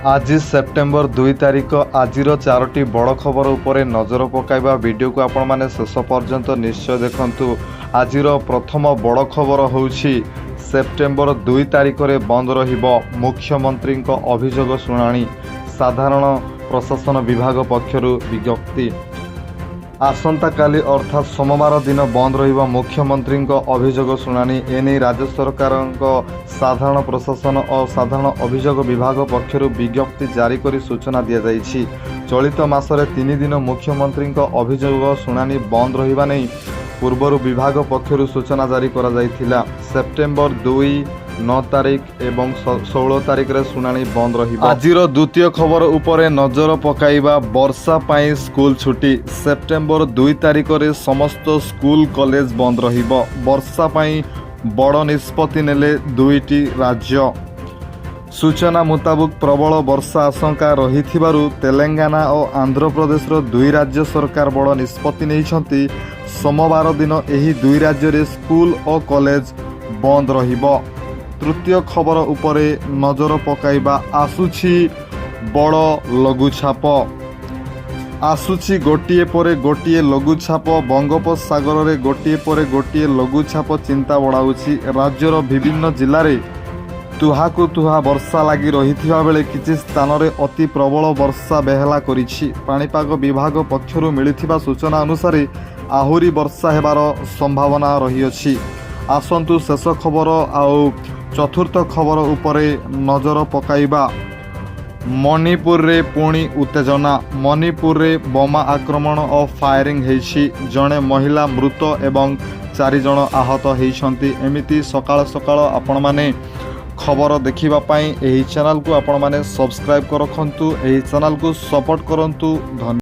ଆଜି ସେପ୍ଟେମ୍ବର 2 ତାରିଖ। ଆଜିର ଚାରୋଟି ବଡ଼ ଖବର ଉପରେ ନଜର ପକାଇବା। ଭିଡ଼ିଓକୁ ଆପଣମାନେ ଶେଷ ପର୍ଯ୍ୟନ୍ତ ନିଶ୍ଚୟ ଦେଖନ୍ତୁ। ଆଜିର ପ୍ରଥମ ବଡ଼ ଖବର ହେଉଛି, ସେପ୍ଟେମ୍ବର 2 ତାରିଖରେ ବନ୍ଦ ରହିବ ମୁଖ୍ୟମନ୍ତ୍ରୀଙ୍କ ଅଭିଯୋଗ ଶୁଣାଣି, ସାଧାରଣ ପ୍ରଶାସନ ବିଭାଗ ପକ୍ଷରୁ ବିଜ୍ଞପ୍ତି। ଆସନ୍ତାକାଲି ଅର୍ଥାତ୍ ସୋମବାର ଦିନ ବନ୍ଦ ରହିବ ମୁଖ୍ୟମନ୍ତ୍ରୀଙ୍କ ଅଭିଯୋଗ ଶୁଣାଣି। ଏନେଇ ରାଜ୍ୟ ସରକାରଙ୍କ ସାଧାରଣ ପ୍ରଶାସନ ଓ ସାଧାରଣ ଅଭିଯୋଗ ବିଭାଗ ପକ୍ଷରୁ ବିଜ୍ଞପ୍ତି ଜାରି କରି ସୂଚନା ଦିଆଯାଇଛି। ଚଳିତ ମାସରେ 3 ଦିନ ମୁଖ୍ୟମନ୍ତ୍ରୀଙ୍କ ଅଭିଯୋଗ ଶୁଣାଣି ବନ୍ଦ ରହିବା ନେଇ ପୂର୍ବରୁ ବିଭାଗ ପକ୍ଷରୁ ସୂଚନା ଜାରି କରାଯାଇଥିଲା। ସେପ୍ଟେମ୍ବର 2, 9 ତାରିଖ ଏବଂ 16 ତାରିଖରେ ଶୁଣାଣି ବନ୍ଦ ରହିବ। ଆଜିର ଦ୍ୱିତୀୟ ଖବର ଉପରେ ନଜର ପକାଇବା। ବର୍ଷା ପାଇଁ ସ୍କୁଲ ଛୁଟି। ସେପ୍ଟେମ୍ବର 2 ତାରିଖରେ ସମସ୍ତ ସ୍କୁଲ କଲେଜ ବନ୍ଦ ରହିବ। ବର୍ଷା ପାଇଁ ବଡ଼ ନିଷ୍ପତ୍ତି ନେଲେ ଦୁଇଟି ରାଜ୍ୟ। ସୂଚନା ମୁତାବକ, ପ୍ରବଳ ବର୍ଷା ଆଶଙ୍କା ରହିଥିବାରୁ ତେଲେଙ୍ଗାନା ଓ ଆନ୍ଧ୍ରପ୍ରଦେଶର ଦୁଇ ରାଜ୍ୟ ସରକାର ବଡ଼ ନିଷ୍ପତ୍ତି ନେଇଛନ୍ତି। ସୋମବାର ଦିନ ଏହି ଦୁଇ ରାଜ୍ୟରେ ସ୍କୁଲ ଓ କଲେଜ ବନ୍ଦ ରହିବ। ତୃତୀୟ ଖବର ଉପରେ ନଜର ପକାଇବା। ଆସୁଛି ବଡ଼ ଲଘୁଚାପ। ଆସୁଛି ଗୋଟିଏ ପରେ ଗୋଟିଏ ଲଘୁଚାପ। ବଙ୍ଗୋପସାଗରରେ ଗୋଟିଏ ପରେ ଗୋଟିଏ ଲଘୁଚାପ ଚିନ୍ତା ବଢ଼ାଉଛି। ରାଜ୍ୟର ବିଭିନ୍ନ ଜିଲ୍ଲାରେ ତୁହାକୁ ତୁହା ବର୍ଷା ଲାଗି ରହିଥିବା ବେଳେ କିଛି ସ୍ଥାନରେ ଅତି ପ୍ରବଳ ବର୍ଷା ବେହେଲା କରିଛି। ପାଣିପାଗ ବିଭାଗ ପକ୍ଷରୁ ମିଳିଥିବା ସୂଚନା ଅନୁସାରେ ଆହୁରି ବର୍ଷା ହେବାର ସମ୍ଭାବନା ରହିଅଛି। ଆସନ୍ତୁ ଶେଷ ଖବର ଆଉ ଚତୁର୍ଥ ଖବର ଉପରେ ନଜର ପକାଇବା। ମଣିପୁରରେ ପୁଣି ଉତ୍ତେଜନା। ମଣିପୁରରେ ବୋମା ଆକ୍ରମଣ ଓ ଫାୟାରିଂ ହେଇଛି। ଜଣେ ମହିଳା ମୃତ ଏବଂ ଚାରିଜଣ ଆହତ ହେଇଛନ୍ତି। ଏମିତି ସକାଳ ସକାଳ ଆପଣମାନେ ଖବର ଦେଖିବା ପାଇଁ ଏହି ଚ୍ୟାନେଲକୁ ଆପଣମାନେ ସବସ୍କ୍ରାଇବ୍ ରଖନ୍ତୁ। ଏହି ଚ୍ୟାନେଲକୁ ସପୋର୍ଟ କରନ୍ତୁ। ଧନ୍ୟବାଦ।